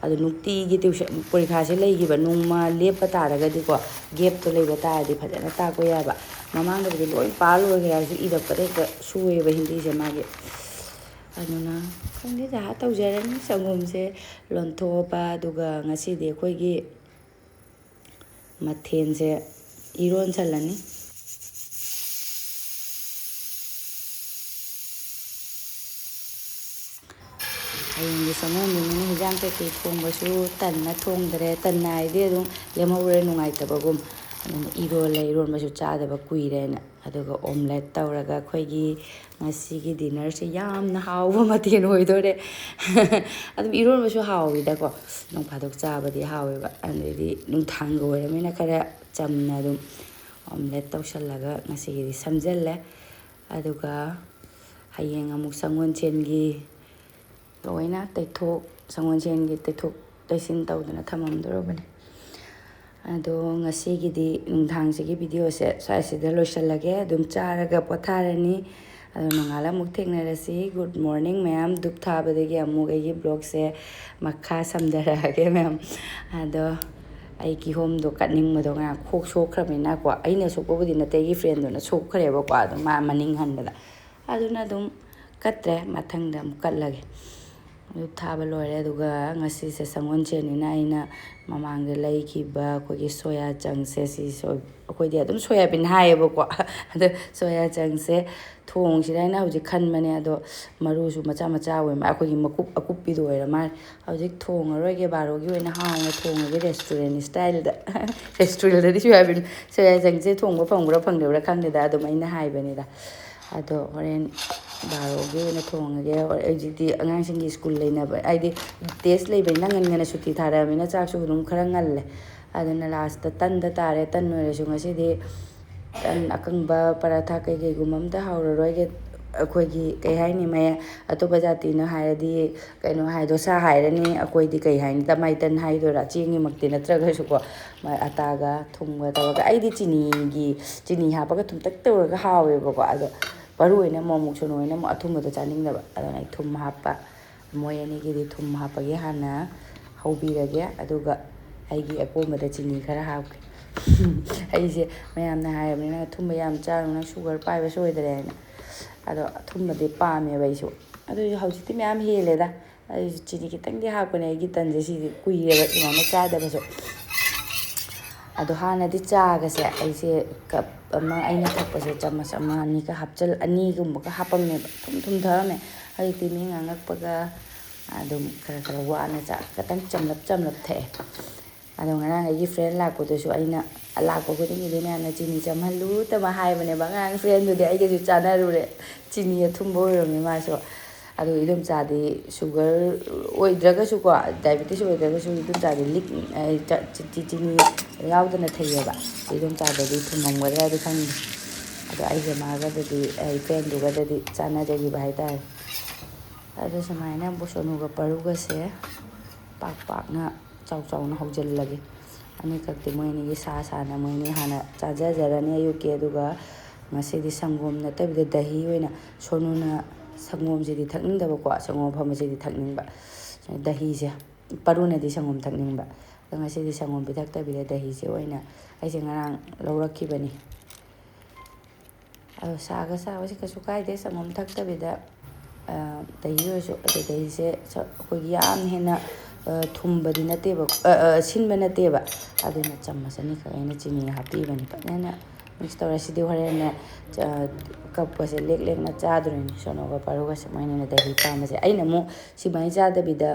ꯑꯗꯣ ꯅꯨꯡꯇꯤꯒꯤ tuition ꯄꯔꯤꯈꯥꯁꯦ ꯂꯩꯈꯤꯕ, ꯅꯣꯡꯃ ꯂꯦꯞꯄ ꯇꯥꯔꯒꯗꯤꯀꯣ, gapꯇꯣ ꯂꯩꯕ ꯇꯥꯔꯗꯤ ꯐꯖꯅ ꯇꯥꯛꯄ ꯌꯥꯏꯕ꯫ ꯃꯃꯥꯡꯗꯕꯨꯗꯤ ꯂꯣꯏ ꯄꯥ ꯂꯣꯏꯈ꯭ꯔꯦ ꯍꯥꯏꯔꯁꯨ ꯏꯔꯛꯄꯗ ꯍꯦꯛꯇ ꯁꯣꯏꯑꯦꯕ ꯍꯤꯟꯗꯤꯁꯦ ꯃꯥꯒꯤ꯫ ꯑꯗꯨꯅ ꯈꯪꯗꯦ, ꯖꯍꯥ ꯇꯧꯖꯔꯅꯤ꯫ ꯁꯪꯒꯣꯝꯁꯦ ꯂꯣꯟꯊꯣꯛꯑꯕ, ꯑꯗꯨꯒ ꯉꯁꯤꯗꯤ ꯑꯩꯈꯣꯏꯒꯤ ꯃꯊꯦꯜꯁꯦ ꯏꯔꯣꯟꯁꯜꯂꯅꯤ꯫ ꯍꯌꯦꯡꯒꯤ ꯁꯒꯣꯜꯁꯦꯟꯅꯤꯅ ꯍꯤꯟꯖꯥꯡ ꯀꯩꯀꯩ ꯊꯣꯡꯕꯁꯨ ꯇꯟꯅ ꯊꯣꯡꯗ꯭ꯔꯦ꯫ ꯇꯟꯅ ꯍꯥꯏꯗꯤ ꯑꯗꯨꯝ ꯂꯦꯝꯍꯧꯔꯦ, ꯅꯨꯡꯉꯥꯏꯇꯕꯒꯨꯝ꯫ ꯑꯗꯨꯅ ꯏꯔꯣꯜꯂꯦ, ꯏꯔꯣꯟꯕꯁꯨ ꯆꯥꯗꯕ ꯀꯨꯏꯔꯦꯅ꯫ ꯑꯗꯨꯒ omelette ꯇꯧꯔꯒ ꯑꯩꯈꯣꯏꯒꯤ ꯉꯁꯤꯒꯤ dinnerꯁꯦ ꯌꯥꯝꯅ ꯍꯥꯎꯕ ꯃꯊꯦꯜ ꯑꯣꯏꯗꯣꯔꯦ꯫ ꯑꯗꯨꯝ ꯏꯔꯣꯟꯕꯁꯨ ꯍꯥꯎꯋꯤꯗꯀꯣ, ꯅꯣꯡ ꯐꯥꯗꯣꯛ ꯆꯥꯕꯗꯤ ꯍꯥꯎꯋꯦꯕ꯫ ꯑꯗꯩꯗꯤ ꯅꯨꯡꯊꯥꯡꯒ ꯑꯣꯏꯔꯕꯅꯤꯅ ꯈꯔ ꯆꯝꯅ ꯑꯗꯨꯝ omelette ꯇꯧꯁꯜꯂꯒ ꯉꯁꯤꯒꯤꯗꯤ ꯁꯝꯖꯜꯂꯦ꯫ ꯑꯗꯨꯒ ꯍꯌꯦꯡ ꯑꯃꯨꯛ ꯁꯪꯒꯣꯜꯁꯦꯟꯒꯤ ꯂꯣꯏꯅ ꯇꯩꯊꯣꯛ, ꯁꯪꯒꯣꯜꯁꯦꯟꯒꯤ ꯇꯩꯊꯣꯛ ꯇꯩꯁꯤꯟ ꯇꯧꯗꯅ ꯊꯝꯃꯝꯗꯧꯔꯕꯅꯤ꯫ ꯑꯗꯣ ꯉꯁꯤꯒꯤꯗꯤ ꯅꯨꯡꯗꯥꯡꯁꯤꯒꯤ videoꯁꯦ ꯁ꯭ꯋꯥꯏꯁꯤꯗ ꯂꯣꯏꯁꯤꯜꯂꯒꯦ꯫ ꯑꯗꯨꯝ ꯆꯥꯔꯒ ꯄꯣꯊꯥꯔꯅꯤ꯫ ꯑꯗꯣ ꯅꯣꯡꯉꯥꯜꯂ ꯑꯃꯨꯛ ꯊꯦꯡꯅꯔꯁꯤ꯫ Good morning ꯃꯌꯥꯝ꯫ ꯙꯨꯞ ꯊꯥꯕꯗꯒꯤ ꯑꯃꯨꯛ ꯑꯩꯒꯤ vlogꯁꯦ ꯃꯈꯥ ꯁꯝꯊꯔꯛꯑꯒꯦ ꯃꯌꯥꯝ꯫ ꯑꯗꯣ ꯑꯩ ꯀꯤꯍꯣꯝꯗꯣ ꯀꯠꯅꯤꯡꯕꯗꯣ ꯉꯔꯥꯡ ꯈꯣꯛ ꯁꯣꯛꯈ꯭ꯔꯕꯅꯤꯅꯀꯣ, ꯑꯩꯅ ꯁꯣꯛꯄꯕꯨꯗꯤ ꯅꯠꯇꯦ, ꯑꯩꯒꯤ friendꯗꯨꯅ ꯁꯣꯛꯈ꯭ꯔꯦꯕꯀꯣ꯫ ꯑꯗꯣ ꯃꯥ ꯃꯅꯤꯡ ꯍꯟꯕꯗ ꯑꯗꯨꯅ ꯑꯗꯨꯝ ꯀꯠꯇ꯭ꯔꯦ, ꯃꯊꯪꯗ ꯑꯃꯨꯛ ꯀꯠꯂꯒꯦ꯫ ꯑꯗꯨ ꯊꯥꯕ ꯂꯣꯏꯔꯦ꯫ ꯑꯗꯨꯒ ꯉꯁꯤꯁꯦ ꯁꯪꯒꯣꯜꯁꯦꯟꯅꯤꯅ ꯑꯩꯅ ꯃꯃꯥꯡꯗ ꯂꯩꯈꯤꯕ ꯑꯩꯈꯣꯏꯒꯤ ꯁꯣꯌꯥ ꯆꯪꯁꯦ, ꯁꯤ ꯁꯣꯏ-, ꯑꯩꯈꯣꯏꯗꯤ ꯑꯗꯨꯝ ꯁꯣꯌꯥꯕꯤꯟ ꯍꯥꯏꯌꯦꯕꯀꯣ꯫ ꯑꯗꯣ ꯁꯣꯌꯥ ꯆꯪꯁꯦ ꯊꯣꯡꯁꯤꯔ ꯍꯥꯏꯅ ꯍꯧꯖꯤꯛ ꯈꯟꯕꯅꯦ꯫ ꯑꯗꯣ ꯃꯔꯨꯁꯨ ꯃꯆꯥ ꯃꯆꯥ ꯑꯣꯏ ꯃꯥ-, ꯑꯩꯈꯣꯏꯒꯤ ꯃꯀꯨꯞ ꯑꯀꯨꯞꯄꯤꯗꯣ ꯑꯣꯏꯔ ꯃꯥꯜꯂꯦ꯫ ꯍꯧꯖꯤꯛ ꯊꯣꯡꯉꯔꯣꯏꯒꯦ, ꯕꯥꯔꯣꯒꯤ ꯑꯣꯏꯅ ꯍꯥꯎꯅ ꯊꯣꯡꯉꯒꯦ restaurant styleꯗ꯫ Restaurantꯗꯗꯤ ꯁꯣꯌꯥꯕꯤꯟ, ꯁꯣꯌꯥ ꯆꯪꯁꯦ ꯊꯣꯡꯕ ꯐꯪꯕ꯭ꯔꯥ ꯐꯪꯗꯕ꯭ꯔꯥ ꯈꯪꯗꯦꯗ, ꯑꯗꯨꯝ ꯑꯩꯅ ꯍꯥꯏꯕꯅꯤꯗ꯫ ꯑꯗꯣ ꯍꯣꯔꯦꯟ ꯕꯥꯔꯣꯒꯤ ꯑꯣꯏꯅ ꯊꯣꯡꯉꯒꯦ꯫ ꯍꯣꯔꯦꯟ ꯍꯧꯖꯤꯛꯇꯤ ꯑꯉꯥꯡꯁꯤꯡꯒꯤ school ꯂꯩꯅꯕ, ꯍꯥꯏꯗꯤ test ꯂꯩꯕꯅꯤꯅ ꯉꯟ ꯉꯟꯅ ꯁꯨꯇꯤ ꯊꯥꯔꯛꯑꯕꯅꯤꯅ ꯆꯥꯛꯁꯨ ꯑꯗꯨꯝ ꯈꯔ ꯉꯜꯂꯦ꯫ ꯑꯗꯨꯅ lastꯇ ꯇꯟꯗ ꯇꯥꯔꯦ꯫ ꯇꯟ ꯑꯣꯏꯔꯁꯨ ꯉꯁꯤꯗꯤ ꯇꯟ ꯑꯀꯪꯕ, ꯄꯔꯥꯊꯥ ꯀꯩꯀꯩꯒꯨꯝꯕ ꯑꯝꯇ ꯍꯧꯔꯔꯣꯏꯒꯦ꯫ ꯑꯩꯈꯣꯏꯒꯤ ꯀꯩ ꯍꯥꯏꯅꯤ, ꯃꯌꯥ-, ꯑꯇꯣꯞꯄ ꯖꯥꯇꯤꯅ ꯍꯥꯏꯔꯗꯤ ꯀꯩꯅꯣ ꯍꯥꯏ, ꯗꯣꯁꯥ ꯍꯥꯏꯔꯅꯤ, ꯑꯩꯈꯣꯏꯗꯤ ꯀꯩ ꯍꯥꯏꯅꯤ, ꯇꯃꯥꯏ ꯇꯟ ꯍꯥꯏꯗꯣꯏꯔꯥ, ꯆꯦꯡꯒꯤꯃꯛꯇꯤ ꯅꯠꯇ꯭ꯔꯒꯁꯨꯀꯣ꯫ ꯃ-, ꯑꯇꯥꯒ ꯊꯨꯝꯒ ꯇꯧꯔꯒ, ꯑꯩꯗꯤ ꯆꯤꯅꯤꯒꯤ, ꯆꯤꯅꯤ ꯍꯥꯞꯄꯒ ꯊꯨꯝꯇꯛ ꯇꯧꯔꯒ ꯍꯥꯎꯋꯦꯕꯀꯣ꯫ ꯑꯗꯣ ꯃꯔꯨ ꯑꯣꯏꯅ ꯑꯃꯨꯛ, ꯑꯃꯨꯛ ꯁꯣꯅꯣ ꯍꯣꯏꯅ ꯑꯃꯨꯛ ꯑꯊꯨꯝꯕꯗꯣ ꯆꯥꯅꯤꯡꯗꯕ, ꯑꯗꯨꯅ ꯑꯩ ꯊꯨꯝ ꯍꯥꯞꯄ꯫ ꯃꯣꯏ ꯑꯅꯤꯒꯤꯗꯤ ꯊꯨꯝ ꯍꯥꯞꯄꯒꯦ, ꯍꯥꯟꯅ ꯍꯧꯕꯤꯔꯒꯦ, ꯑꯗꯨꯒ ꯑꯩꯒꯤ ꯑꯀꯣꯝꯕꯗ ꯆꯤꯅꯤ ꯈꯔ ꯍꯥꯞꯀꯦ꯫ ꯑꯩꯁꯦ ꯃꯌꯥꯝꯅ ꯍꯥꯏꯔꯕꯅꯤꯅ, "ꯑꯊꯨꯝꯕ ꯌꯥꯝ ꯆꯥꯔꯨꯅꯨ, sugar ꯄꯥꯏꯕ ꯁꯣꯏꯗ꯭ꯔꯦ" ꯍꯥꯏꯅ꯫ ꯑꯗꯣ ꯑꯊꯨꯝꯕꯗꯤ ꯄꯥꯝꯃꯦꯕ ꯑꯩꯁꯨ꯫ ꯑꯗꯨꯏꯁꯨ ꯍꯧꯖꯤꯛꯇꯤ ꯃꯌꯥꯝ ꯍꯦꯜꯂꯦꯗ꯫ ꯑꯩꯁꯨ ꯆꯤꯅꯤ ꯈꯤꯇꯪꯗꯤ ꯍꯥꯞꯄꯅꯦ, ꯑꯩꯒꯤ ꯇꯟꯁꯦ ꯁꯤꯗꯤ ꯀꯨꯏꯔꯦꯕ ꯁꯨꯃꯥꯏꯅ ꯆꯥꯗꯕꯁꯨ꯫ ꯑꯗꯣ ꯍꯥꯟꯅꯗꯤ ꯆꯥꯒꯁꯦ ꯑꯩꯁꯦ cup ꯑꯃ, ꯑꯩꯅ ꯊꯛꯄꯁꯦ ꯆꯥꯃꯁ ꯑꯃ ꯑꯅꯤꯒ ꯍꯥꯞꯆꯜ-, ꯑꯅꯤꯒꯨꯝꯕꯒ ꯍꯥꯞꯄꯝꯃꯦꯕ, ꯊꯨꯝ ꯊꯨꯝ ꯊꯛꯑꯝꯃꯦ꯫ ꯍꯧꯖꯤꯛꯇꯤ ꯃꯤ ꯉꯥꯡꯉꯛꯄꯒ, ꯑꯗꯨꯝ ꯈꯔ ꯈꯔ ꯋꯥꯅ ꯆꯥ ꯈꯇꯪ ꯆꯝꯂꯞ ꯆꯝꯂꯞ ꯊꯛꯑꯦ꯫ ꯑꯗꯣ ꯉꯔꯥꯡ ꯑꯩꯒꯤ ꯐ꯭ꯔꯦꯟ ꯂꯥꯛꯄꯗꯨꯁꯨ ꯑꯩꯅ ꯂꯥꯛꯄ ꯈꯨꯗꯤꯡꯒꯤꯗꯤ ꯃꯌꯥꯝꯅ ꯆꯤꯅꯤ ꯆꯝꯍꯜꯂꯨ ꯇꯃ ꯍꯥꯏꯕꯅꯦꯕ꯫ ꯑꯉꯥꯡ ꯐ꯭ꯔꯦꯟꯗꯨꯗꯤ ꯑꯩꯒꯁꯨ ꯆꯥꯟꯅꯔꯨꯔꯦ, ꯆꯤꯅꯤ ꯑꯊꯨꯝꯕ ꯑꯣꯏꯔꯝꯃꯦ ꯃꯥꯁꯨ꯫ ꯑꯗꯨ ꯏꯗꯣꯝꯆꯥꯗꯤ ꯁꯨꯒꯔ ꯑꯣꯏꯗ꯭ꯔꯒꯁꯨꯀꯣ, ꯗꯥꯏꯕꯦꯇꯤꯁ ꯑꯣꯏꯗ꯭ꯔꯒꯁꯨ ꯏꯗꯣꯝꯆꯥꯗꯤ ꯂꯤꯛ, ꯑꯩ ꯆ-, ꯆꯤ-, ꯆꯤ-, ꯆꯤꯅꯤ ꯌꯥꯎꯗꯅ ꯊꯩꯌꯦꯕ꯫ ꯏꯗꯣꯝꯆꯥꯗꯗꯤ ꯊꯨꯝꯃꯝꯒꯗ꯭ꯔꯥꯗꯤ ꯈꯪꯗꯦ꯫ ꯑꯗꯣ ꯑꯩꯒ ꯃꯥꯒꯗꯗꯤ, ꯑꯩ ꯐ꯭ꯔꯦꯟꯗꯨꯒꯗꯗꯤ ꯆꯥꯟꯅꯖꯈꯤꯕ ꯍꯥꯏꯇꯥꯔꯦ꯫ ꯑꯗꯨ ꯁꯨꯃꯥꯏꯅ ꯁꯣꯅꯨꯒ ꯄꯔꯨꯒꯁꯦ ꯄꯥꯛ ꯄꯥꯛꯅ ꯆꯥꯎ ꯆꯥꯎꯅ ꯍꯧꯖꯤꯜꯂꯒꯦ꯫ ꯑꯅꯤꯈꯛꯇꯤ ꯃꯣꯏ ꯑꯅꯤꯒꯤ ꯁꯥ ꯁꯥꯅ ꯃꯣꯏ ꯑꯅꯤ ꯍꯥꯟꯅ ꯆꯥꯖꯖꯔꯅꯤ ꯑꯌꯨꯛꯀꯤ꯫ ꯑꯗꯨꯒ ꯉꯁꯤꯗꯤ ꯁꯪꯒꯣꯝ ꯅꯠꯇꯕꯤꯗ ꯗꯍꯤ ꯑꯣꯏꯅ, ꯁꯣꯅꯨꯅ ꯁꯪꯒꯣꯝꯁꯤꯗꯤ ꯊꯛꯅꯤꯡꯗꯕꯀꯣ, ꯁꯪꯒꯣꯝ ꯑꯐꯝꯕꯁꯤꯗꯤ ꯊꯛꯅꯤꯡꯕ꯫ ꯗꯍꯤꯁꯦ, ꯄꯔꯨꯅꯗꯤ ꯁꯪꯒꯣꯝ ꯊꯛꯅꯤꯡꯕ꯫ ꯑꯗꯣ ꯉꯁꯤꯗꯤ ꯁꯪꯒꯣꯝ ꯄꯤꯊꯛꯇꯕꯤꯗ ꯗꯍꯤꯁꯦ ꯑꯣꯏꯅ ꯑꯩꯁꯦ ꯉꯔꯥꯡ ꯂꯧꯔꯛꯈꯤꯕꯅꯤ꯫ ꯑꯗꯣ ꯁꯥꯒ ꯁꯥꯕꯁꯦ ꯀꯩꯁꯨ ꯀꯥꯏꯗꯦ, ꯁꯪꯒꯣꯝ ꯊꯛꯇꯕꯤꯗ, ꯑ, ꯗꯍꯤ ꯑꯣꯏꯔꯁꯨ꯫ ꯑꯗꯨ ꯗꯍꯤꯁꯦ ꯁ-, ꯑꯩꯈꯣꯏꯒꯤ ꯌꯥꯝ ꯍꯦꯟꯅ, ꯑ, ꯊꯨꯝꯕꯗꯤ ꯅꯠꯇꯦꯕ, ꯑ, ꯑ, ꯁꯤꯟꯕ ꯅꯠꯇꯦꯕ꯫ ꯑꯗꯨꯅ ꯆꯥꯃꯁ ꯑꯅꯤꯈꯛ ꯑꯩꯅ ꯆꯤꯅꯤ ꯍꯥꯞꯄꯤꯕꯅꯤ꯫ ꯐꯖꯅ ꯃꯤꯛꯁ ꯇꯧꯔꯦ꯫ ꯁꯤꯗꯤ ꯍꯣꯔꯦꯟꯅꯦ, ꯑ, ꯀꯞꯀꯁꯦ ꯂꯦꯛ ꯂꯦꯛꯅ ꯆꯥꯗꯣꯔꯤꯅꯤ꯫ ꯁꯣꯅꯣꯒ ꯄꯔꯨꯒꯁꯦ ꯃꯣꯏꯅꯤꯅ ꯗꯍꯤ ꯄꯥꯝꯕꯁꯦ꯫ ꯑꯩꯅ ꯑꯃꯨꯛ ꯁꯨꯃꯥꯏꯅ ꯆꯥꯗꯕꯤꯗ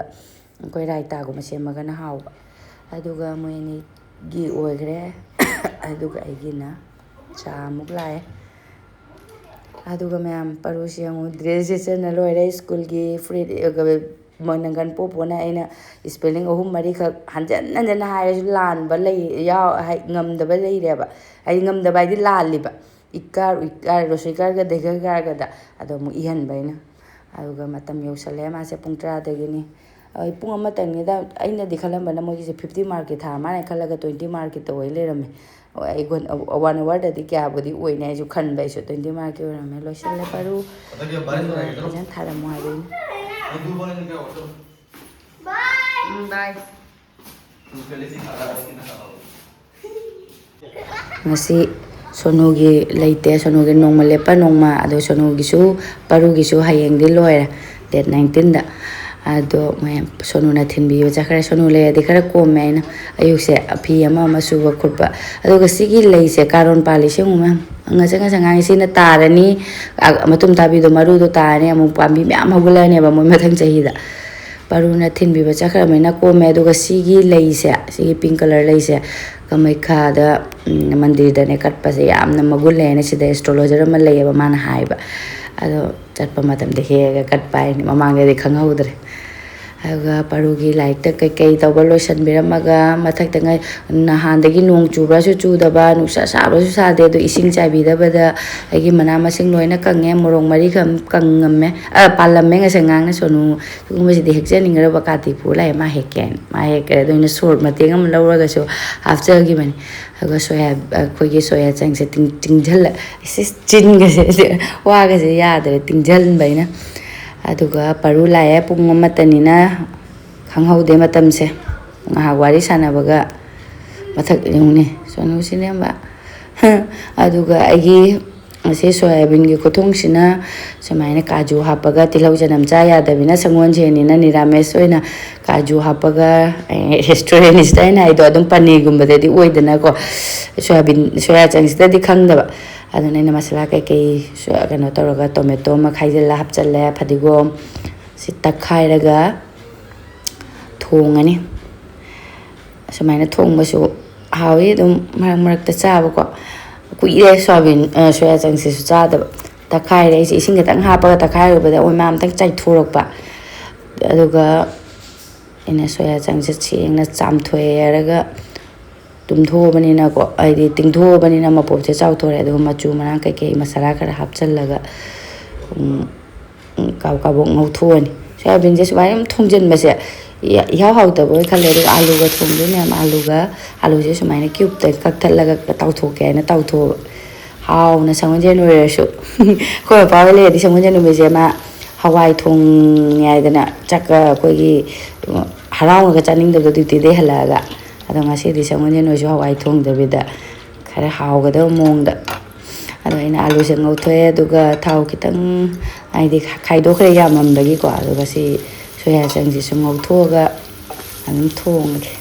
ꯑꯩꯈꯣꯏ ꯔꯥꯏꯇꯥꯒꯨꯝꯕ ꯁꯦꯝꯃꯒꯅ ꯍꯥꯎꯕ꯫ ꯑꯗꯨꯒ ꯃꯣꯏ ꯑꯅꯤꯒꯤ ꯑꯣꯏꯈ꯭ꯔꯦ꯫ ꯑꯗꯨꯒ ꯑꯩꯒꯤꯅ ꯆꯥ ꯑꯃꯨꯛ ꯂꯥꯛꯑꯦ꯫ ꯑꯗꯨꯒ ꯃꯌꯥꯝ ꯄꯔꯨꯁꯤ ꯌꯦꯡꯉꯨ, ꯗ꯭ꯔꯦꯁ ꯁꯦꯠꯆꯟꯅ ꯂꯣꯏꯔꯦ꯫ ꯁ꯭ꯀꯨꯜꯒꯤ ꯐꯨꯔꯤꯠ, ꯑ, ꯃꯣꯏ ꯅꯪꯒꯟ ꯄꯣꯞ ꯄꯣꯞꯅ ꯑꯩꯅ ꯏꯁꯄꯦꯂꯤꯡ ꯑꯍꯨꯝ ꯃꯔꯤꯈꯛ ꯍꯟꯖꯟ ꯍꯟꯖꯟꯅ ꯍꯥꯏꯔꯁꯨ ꯂꯥꯟꯕ ꯂꯩ-, ꯌꯥꯎ-, ꯍꯥꯏ-, ꯉꯝꯗꯕ ꯂꯩꯔꯦꯕ꯫ ꯍꯥꯏꯗꯤ ꯉꯝꯗꯕ ꯍꯥꯏꯗꯤ ꯂꯥꯜꯂꯤꯕ꯫ ꯏꯀꯥꯔ, ꯎꯏꯀꯥꯔ, ꯔꯣꯁꯣꯏꯀꯥꯔꯒ ꯗꯩꯀꯥꯔꯒꯗ ꯑꯗꯣ ꯑꯃꯨꯛ ꯏꯍꯟꯕ ꯑꯩꯅ꯫ ꯑꯗꯨꯒ ꯃꯇꯝ ꯌꯧꯁꯜꯂꯦ, ꯃꯥꯁꯦ ꯄꯨꯡ ꯇꯔꯥꯗꯒꯤꯅꯤ꯫ ꯑꯩ ꯄꯨꯡ ꯑꯃꯇꯪꯅꯤꯗ, ꯑꯩꯅꯗꯤ ꯈꯜꯂꯝꯕꯅ ꯃꯣꯏꯒꯤꯁꯦ ꯐꯤꯐꯇꯤ ꯃꯥꯔꯛꯀꯤ ꯊꯥ ꯃꯥꯜꯂꯦ ꯈꯜꯂꯒ ꯇ꯭ꯋꯦꯟꯇꯤ ꯃꯥꯔꯛꯀꯤ ꯇꯧꯋꯦ ꯂꯩꯔꯝꯃꯦ꯫ ꯑꯣ, ꯑꯩ ꯒꯣꯟ-, ꯋꯥꯟ ꯑꯋꯥꯔꯗꯗꯤ ꯀꯌꯥꯕꯨꯗꯤ ꯑꯣꯏꯅꯤ ꯍꯥꯏꯁꯨ ꯈꯟꯕ ꯑꯩꯁꯨ, ꯇ꯭ꯋꯦꯟꯇꯤ ꯃꯥꯔꯛꯀꯤ ꯑꯣꯏꯔꯝꯃꯦ꯫ ꯂꯣꯏꯁꯤꯜꯂꯦ ꯄꯔꯨ꯫ ꯑꯗꯨꯒ ꯚꯥꯏ ꯑꯗꯨꯒ ꯁꯣꯏꯔꯦ꯫ ꯐꯖꯅ ꯊꯥꯔꯝꯃꯣ ꯍꯥꯏꯕꯩꯅꯦ꯫ ꯑꯗꯨ ꯚꯥꯏ ꯀꯌꯥ ꯑꯣꯏꯔꯝꯃꯦ? ꯎꯝ, ꯚꯥꯏ꯫ ꯎꯝ, ꯀꯜꯂꯤ ꯁꯤ ꯊꯥꯔꯛꯑꯣ, ꯁꯤ ꯊꯥꯔꯛꯑꯣ꯫ ꯉꯁꯤ ꯁꯣꯅꯨꯒꯤ ꯂꯩꯇꯦ, ꯁꯣꯅꯨꯒꯤ ꯅꯣꯡꯃ ꯂꯦꯞꯄ ꯅꯣꯡꯃ꯫ ꯑꯗꯣ ꯁꯣꯅꯨꯒꯤꯁꯨ, ꯄꯔꯨꯒꯤꯁꯨ ꯍꯌꯦꯡꯗꯤ ꯂꯣꯏꯔꯦ, ꯗꯦꯠ ꯅꯥꯏꯟꯇꯤꯟꯗ꯫ ꯑꯗꯣ ꯃꯌꯥꯝ ꯁꯣꯅꯨꯅ ꯊꯤꯟꯕꯤꯕ ꯆꯠꯈ꯭ꯔꯦ꯫ ꯁꯣꯅꯨ ꯂꯩꯔꯗꯤ ꯈꯔ ꯀꯣꯝꯃꯦ ꯑꯩꯅ꯫ ꯑꯌꯨꯛꯁꯦ ꯐꯤ ꯑꯃ ꯑꯃ ꯁꯨꯕ ꯈꯣꯠꯄ꯫ ꯑꯗꯨꯒ ꯁꯤꯒꯤ ꯂꯩꯁꯦ ꯀꯥꯔꯣꯟ ꯄꯥꯜꯂꯤ, ꯁꯤ ꯌꯦꯡꯉꯨ ꯃꯌꯥꯝ꯫ ꯉꯁꯪ ꯉꯁꯪ ꯉꯥꯡꯉꯤ꯫ ꯁꯤꯅ ꯇꯥꯔꯅꯤ, ꯑ, ꯃꯇꯨꯝ ꯇꯥꯕꯤꯗꯣ, ꯃꯔꯨꯗꯣ ꯇꯥꯔꯅꯤ, ꯑꯃꯨꯛ ꯄꯥꯝꯕꯤ ꯃꯌꯥꯝ ꯍꯧꯒꯠꯂꯛꯑꯅꯦꯕ ꯃꯣꯏ ꯃꯊꯪ ꯆꯍꯤꯗ꯫ ꯄꯔꯨꯅ ꯊꯤꯟꯕꯤꯕ ꯆꯠꯈ꯭ꯔꯕꯅꯤꯅ ꯀꯣꯝꯃꯦ꯫ ꯑꯗꯨꯒ ꯁꯤꯒꯤ ꯂꯩꯁꯦ, ꯁꯤꯒꯤ pink colour ꯂꯩꯁꯦ, ꯀꯃꯩꯈꯥꯗ, ꯎꯝ, ꯃꯟꯗꯤꯔꯗꯅꯦ ꯀꯠꯄꯁꯦ ꯌꯥꯝꯅ ꯃꯒꯨꯟ ꯂꯩꯌꯦꯅ ꯁꯤꯗ astrologer ꯑꯃ ꯂꯩꯌꯦꯕ, ꯃꯥꯅ ꯍꯥꯏꯕ꯫ ꯑꯗꯣ ꯆꯠꯄ ꯃꯇꯝꯗ ꯍꯦꯛꯑꯒ ꯀꯠꯄ ꯍꯥꯏꯅꯤ, ꯃꯃꯥꯡꯗꯗꯤ ꯈꯪꯍꯧꯗ꯭ꯔꯦ꯫ ꯑꯗꯨꯒ ꯄꯔꯨꯒꯤ ꯂꯥꯏꯔꯤꯛꯇ ꯀꯩꯀꯩ ꯇꯧꯕ ꯂꯣꯏꯁꯤꯟꯕꯤꯔꯝꯃꯒ, ꯃꯊꯛꯇ ꯉꯥꯏ-, ꯅꯍꯥꯟꯗꯒꯤ ꯅꯣꯡ ꯆꯨꯕ꯭ꯔꯁꯨ ꯆꯨꯗꯕ, ꯅꯨꯡꯁꯥ ꯁꯥꯕ꯭ꯔꯁꯨ ꯁꯥꯗꯦ, ꯑꯗꯣ ꯏꯁꯤꯡ ꯆꯥꯏꯕꯤꯗꯕꯗ ꯑꯩꯒꯤ ꯃꯅꯥ ꯃꯁꯤꯡ ꯂꯣꯏꯅ ꯀꯪꯉꯦ꯫ ꯃꯣꯔꯣꯛ ꯃꯔꯤ ꯈꯝ-, ꯀꯪꯉꯝꯃꯦ, ꯑ, ꯄꯥꯜꯂꯝꯃꯦ꯫ ꯉꯁꯥꯏ ꯉꯥꯡꯅ ꯁꯣꯅꯨ ꯁꯤꯒꯨꯝꯕꯁꯤꯗꯤ ꯍꯦꯛꯆꯅꯤꯡꯈ꯭ꯔꯕ, ꯀꯥꯇꯤ ꯄꯨ ꯂꯥꯛꯑꯦ, ꯃꯥ ꯍꯦꯛꯀꯦꯅ꯫ ꯃꯥ ꯍꯦꯛꯈ꯭ꯔꯦ꯫ ꯑꯗꯣ ꯑꯩꯅ ꯁꯣꯔ ꯃꯇꯦꯛ ꯑꯃ ꯂꯧꯔꯒꯁꯨ ꯍꯥꯞꯆꯈꯤꯕꯅꯤ꯫ ꯑꯗꯨꯒ ꯁꯣꯌꯥ, ꯑꯩꯈꯣꯏꯒꯤ ꯁꯣꯌꯥ ꯆꯪꯁꯦ ꯇꯤꯡ-, ꯇꯤꯡꯁꯤꯜꯂ-, ꯏꯁ, ꯆꯤꯟꯒꯁꯦ, ꯋꯥꯒꯁꯦ ꯌꯥꯗ꯭ꯔꯦ ꯇꯤꯡꯁꯤꯟꯕ ꯑꯩꯅ꯫ ꯑꯗꯨꯒ ꯄꯔꯨ ꯂꯥꯛꯑꯦ, ꯄꯨꯡ ꯑꯃꯠꯇꯅꯤꯅ ꯈꯪꯍꯧꯗꯦ ꯃꯇꯝꯁꯦ꯫ ꯉꯥꯏꯍꯥꯛ ꯋꯥꯔꯤ ꯁꯥꯟꯅꯕꯒ ꯃꯊꯛ ꯌꯦꯡꯉꯨꯅꯦ, ꯁꯣꯅꯨ ꯁꯤꯅꯦꯝꯕ꯫ ꯑꯗꯨꯒ ꯑꯩꯒꯤ ꯉꯁꯤ ꯁꯣꯌꯥꯕꯤꯟꯒꯤ ꯈꯨꯊꯣꯡꯁꯤꯅ ꯁꯨꯃꯥꯏꯅ ꯀꯥꯖꯨ ꯍꯥꯞꯄꯒ, ꯇꯤꯜꯍꯧ ꯆꯅꯝ ꯆꯥ ꯌꯥꯗꯕꯅꯤꯅ, ꯁꯪꯒꯣꯜꯁꯦꯟꯅꯤꯅ ꯅꯤꯔꯥꯃꯦꯁ ꯑꯣꯏꯅ ꯀꯥꯖꯨ ꯍꯥꯞꯄꯒ, ꯑꯦ, restaurant style ꯍꯥꯏꯗꯣ ꯑꯗꯨꯝ ꯄꯅꯤꯔꯒꯨꯝꯕꯗꯗꯤ ꯑꯣꯏꯗꯅꯀꯣ, ꯁꯣꯌꯥꯕꯤꯟ, ꯁꯣꯌꯥ ꯆꯪꯁꯤꯗꯗꯤ ꯈꯪꯗꯕ꯫ ꯑꯗꯨꯅ ꯑꯩꯅ ꯃꯁꯥꯂꯥ ꯀꯩꯀꯩ ꯁꯨ-, ꯀꯩꯅꯣ ꯇꯧꯔꯒ, tomato ꯑꯃ ꯈꯥꯏꯖꯤꯜꯂ ꯍꯥꯞꯆꯜꯂꯦ, ꯐꯗꯤꯒꯣꯝ ꯁꯤ ꯇꯛꯈꯥꯏꯔꯒ ꯊꯣꯡꯉꯅꯤ꯫ ꯑꯁꯨꯃꯥꯏꯅ ꯊꯣꯡꯕꯁꯨ ꯍꯥꯎꯋꯤ ꯑꯗꯨꯝ, ꯃꯔꯛ ꯃꯔꯛꯇ ꯆꯥꯕꯀꯣ꯫ ꯀꯨꯏꯔꯦ ꯁꯣꯌꯥꯕꯤꯟ, ꯑ, ꯁꯣꯌꯥ ꯆꯪꯁꯤꯁꯨ ꯆꯥꯗꯕ꯫ ꯇꯛꯈꯥꯏꯔꯦ ꯑꯩꯁꯦ, ꯏꯁꯤꯡ ꯈꯤꯇꯪ ꯍꯥꯞꯄꯒ ꯇꯛꯈꯥꯏꯔꯨꯕꯗ ꯑꯣꯏꯃꯥ ꯑꯝꯇꯪ ꯆꯥꯏꯊꯣꯔꯛꯄ꯫ ꯑꯗꯨꯒ ꯑꯩꯅ ꯁꯣꯌꯥ ꯆꯪꯁꯤ ꯁꯦꯡꯅ ꯆꯥꯝꯊꯣꯛꯑꯦ ꯍꯥꯏꯔꯒ ꯇꯨꯝꯊꯣꯛꯑꯕꯅꯤꯅꯀꯣ, ꯍꯥꯏꯗꯤ ꯇꯤꯡꯊꯣꯛꯑꯕꯅꯤꯅ ꯃꯄꯣꯞꯁꯦ ꯆꯥꯎꯊꯣꯔꯛꯑꯦ꯫ ꯑꯗꯨꯒ ꯃꯆꯨ ꯃꯔꯥꯡ ꯀꯩꯀꯩ ꯃꯁꯥꯂꯥ ꯈꯔ ꯍꯥꯞꯆꯜꯂꯒ, ꯎꯝ, ꯎꯝ, ꯀꯥꯕꯛ ꯀꯥꯕꯛ ꯉꯧꯊꯣꯛꯑꯅꯤ꯫ ꯁꯣꯌꯥꯕꯤꯟꯁꯦ ꯁꯨꯃꯥꯏꯅ ꯑꯗꯨꯝ ꯊꯣꯡꯖꯤꯟꯕꯁꯦ ꯏ-, ꯏꯍꯥꯎ ꯍꯥꯎꯇꯕ ꯑꯣꯏ ꯈꯜꯂꯦ꯫ ꯑꯗꯨꯒ ꯑꯥꯂꯨꯒ ꯊꯣꯡꯗꯣꯏꯅꯦ ꯌꯥꯝ꯫ ꯑꯥꯂꯨꯒ, ꯑꯥꯂꯨꯁꯦ ꯁꯨꯃꯥꯏꯅ cubeꯇ ꯀꯛꯊꯠꯂꯒ ꯇꯥꯎꯊꯣꯛꯀꯦ ꯍꯥꯏꯅ ꯇꯥꯎꯊꯣꯛꯑꯕ꯫ ꯍꯥꯎꯅ ꯁꯪꯒꯣꯜꯁꯦꯟ ꯑꯣꯏꯔꯁꯨ꯫ ꯑꯩꯈꯣꯏ ꯃꯄꯥ ꯍꯣꯏ ꯂꯩꯔꯗꯤ ꯁꯪꯒꯣꯜꯁꯦꯟ ꯅꯨꯃꯤꯠꯁꯦ ꯃꯥ ꯍꯋꯥꯏ ꯊꯣꯡꯉꯦ ꯍꯥꯏꯗꯅ ꯆꯥꯛꯀ ꯑꯩꯈꯣꯏꯒꯤ ꯍꯔꯥꯎꯅꯒ ꯆꯥꯅꯤꯡꯗꯕꯗꯣ dutyꯗꯩ ꯍꯜꯂꯛꯑꯒ꯫ ꯑꯗꯣ ꯉꯁꯤꯗꯤ ꯁꯪꯒꯣꯜꯁꯦꯟ ꯑꯣꯏꯔꯁꯨ ꯍꯋꯥꯏ ꯊꯣꯡꯗꯕꯤꯗ ꯈꯔ ꯍꯥꯎꯒꯗꯕ ꯃꯑꯣꯡꯗ꯫ ꯑꯗꯣ ꯑꯩꯅ ꯑꯥꯂꯨꯁꯦ ꯉꯧꯊꯣꯛꯑꯦ, ꯑꯗꯨꯒ ꯊꯥꯎ ꯈꯤꯇꯪ, ꯍꯥꯏꯗꯤ, ꯈꯥꯏꯗꯣꯛꯈ꯭ꯔꯦ ꯌꯥꯝꯃꯟꯕꯒꯤꯀꯣ꯫ ꯑꯗꯨꯒ ꯁꯤ ꯁꯣꯌꯥ ꯆꯪꯁꯤꯁꯨ ꯉꯧꯊꯣꯛꯑꯒ ꯑꯗꯨꯝ ꯊꯣꯡꯉꯒꯦ꯫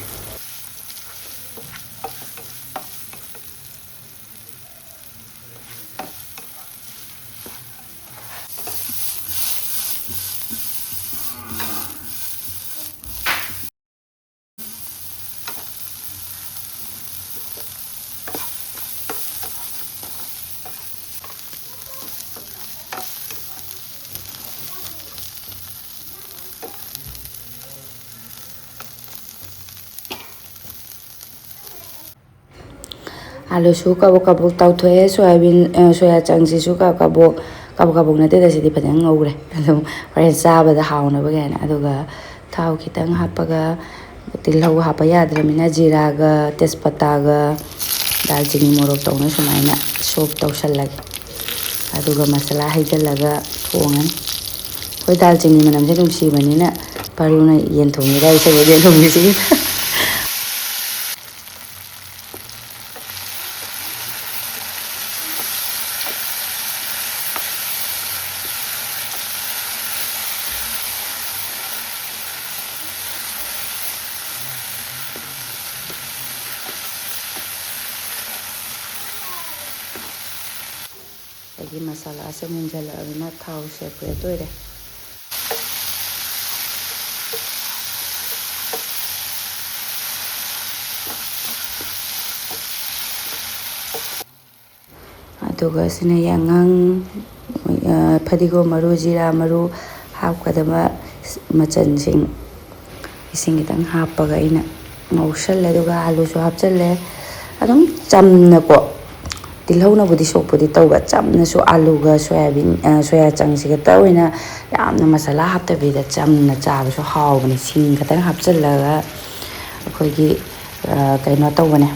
ꯑꯥꯂꯨꯁꯨ ꯀꯕꯣꯛ ꯀꯕꯣꯛ ꯇꯥꯎꯊꯣꯛꯑꯦ, ꯁꯣꯌꯥꯕꯤꯟ, ꯑ, ꯁꯣꯌꯥ ꯆꯪꯁꯤꯁꯨ ꯀ-, ꯀꯕꯣꯛ, ꯀꯕꯣꯛ ꯀꯕꯣꯛ ꯅꯠꯇꯦꯗ, ꯁꯤꯗꯤ ꯐꯖꯅ ꯉꯧꯈ꯭ꯔꯦ꯫ ꯑꯗꯨꯝ ꯍꯣꯔꯦꯟ ꯆꯥꯕꯗ ꯍꯥꯎꯅꯕ ꯀꯥꯏꯅ꯫ ꯑꯗꯨꯒ ꯊꯥꯎ ꯈꯤꯇꯪ ꯍꯥꯞꯄꯒ, ꯇꯤꯜꯍꯧ ꯍꯥꯞꯄ ꯌꯥꯗ꯭ꯔꯃꯤꯅ ꯖꯤꯔꯥꯒ ꯇꯦꯖꯄꯇꯥꯒ ꯗꯥꯜꯆꯤꯅꯤ ꯃꯣꯔꯣꯛ ꯇꯧꯅ ꯁꯨꯃꯥꯏꯅ ꯁꯣꯛ ꯇꯧꯁꯜꯂꯒꯦ꯫ ꯑꯗꯨꯒ ꯃꯁꯥꯂꯥ ꯍꯩꯖꯤꯜꯂꯒ ꯊꯣꯡꯉꯅꯤ꯫ ꯑꯩꯈꯣꯏ ꯗꯥꯜꯆꯤꯅꯤ ꯃꯅꯝꯁꯦ ꯅꯨꯡꯁꯤꯕꯅꯤꯅ ꯄꯥꯔꯨꯅ ꯌꯦꯟ ꯊꯣꯡꯉꯤꯗ, ꯑꯩ ꯁꯒꯣꯜ ꯌꯦꯟ ꯊꯣꯡꯉꯤꯁꯤ꯫ ꯑꯗꯒꯤ ꯃꯁꯥꯂꯥꯁꯦ ꯃꯨꯟꯖꯜꯂꯛꯑꯕꯅꯤꯅ ꯊꯥꯎ separate ꯑꯣꯏꯔꯦ꯫ ꯑꯗꯨꯒ ꯁꯤꯅ ꯌꯥꯉꯥꯡ, ꯑ, ꯐꯗꯤꯒꯣꯝ ꯃꯔꯨ, ꯖꯤꯔꯥ ꯃꯔꯨ ꯍꯥꯞꯀꯗꯕ ꯃꯆꯜꯁꯤꯡ ꯏꯁꯤꯡ ꯈꯤꯇꯪ ꯍꯥꯞꯄꯒ ꯑꯩꯅ ꯉꯧꯁꯜꯂꯦ꯫ ꯑꯗꯨꯒ ꯑꯥꯂꯨꯁꯨ ꯍꯥꯞꯆꯜꯂꯦ꯫ ꯑꯗꯨꯝ ꯆꯝꯅꯀꯣ, ꯇꯤꯜꯍꯧꯅꯕꯨꯗꯤ ꯁꯣꯛꯄꯨꯗꯤ ꯇꯧꯕ, ꯆꯝꯅꯁꯨ ꯑꯥꯂꯨꯒ ꯁꯣꯌꯥꯕꯤꯟ, ꯑ, ꯁꯣꯌꯥ ꯆꯪꯁꯤꯒ ꯇꯧꯋꯦꯅ ꯌꯥꯝꯅ ꯃꯁꯥꯂꯥ ꯍꯥꯞꯇꯕꯤꯗ ꯆꯝꯅ ꯆꯥꯕꯁꯨ ꯍꯥꯎꯕꯅꯦ꯫ ꯁꯤꯡ ꯈꯛꯇꯪ ꯍꯥꯞꯆꯜꯂꯒ ꯑꯩꯈꯣꯏꯒꯤ, ꯑ, ꯀꯩꯅꯣ ꯇꯧꯕꯅꯦ,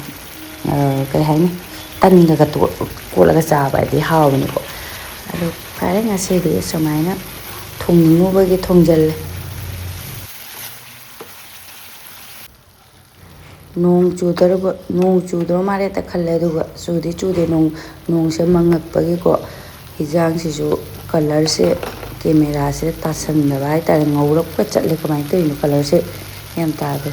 ꯑ, ꯀꯩ ꯍꯥꯏꯅꯤ, ꯇꯟꯒꯒ ꯇꯣꯠ-, ꯀꯣꯠꯂꯒ ꯆꯥꯕ ꯍꯥꯏꯗꯤ ꯍꯥꯎꯕꯅꯤꯀꯣ꯫ ꯑꯗꯣ ꯐꯔꯦ, ꯉꯁꯤꯗꯤ ꯁꯨꯃꯥꯏꯅ ꯊꯣꯡꯅꯤꯡꯉꯨꯕꯒꯤ ꯊꯣꯡꯖꯜꯂꯦ꯫ ꯅꯣꯡ ꯆꯨꯗꯧꯔꯕ, ꯅꯣꯡ ꯆꯨꯗꯧ ꯃꯥꯜꯂꯦ ꯍꯦꯛꯇ ꯈꯜꯂꯦ, ꯑꯗꯨꯒ ꯆꯨꯗꯤ ꯆꯨꯗꯦ꯫ ꯅꯣꯡ, ꯅꯣꯡꯁꯦ ꯃꯪꯉꯛꯄꯒꯤꯀꯣ, ꯍꯤꯟꯖꯥꯡꯁꯤꯁꯨ colourꯁꯦ cameraꯁꯤꯗ ꯇꯥꯁꯟꯗꯕ ꯍꯥꯏꯇꯥꯔꯦ, ꯉꯧꯔꯞꯀ ꯆꯠꯂꯦ꯫ ꯀꯃꯥꯏꯅ ꯇꯧꯔꯤꯅꯣ colourꯁꯦ? ꯒ꯭ꯌꯥꯟ ꯇꯥꯗꯦ꯫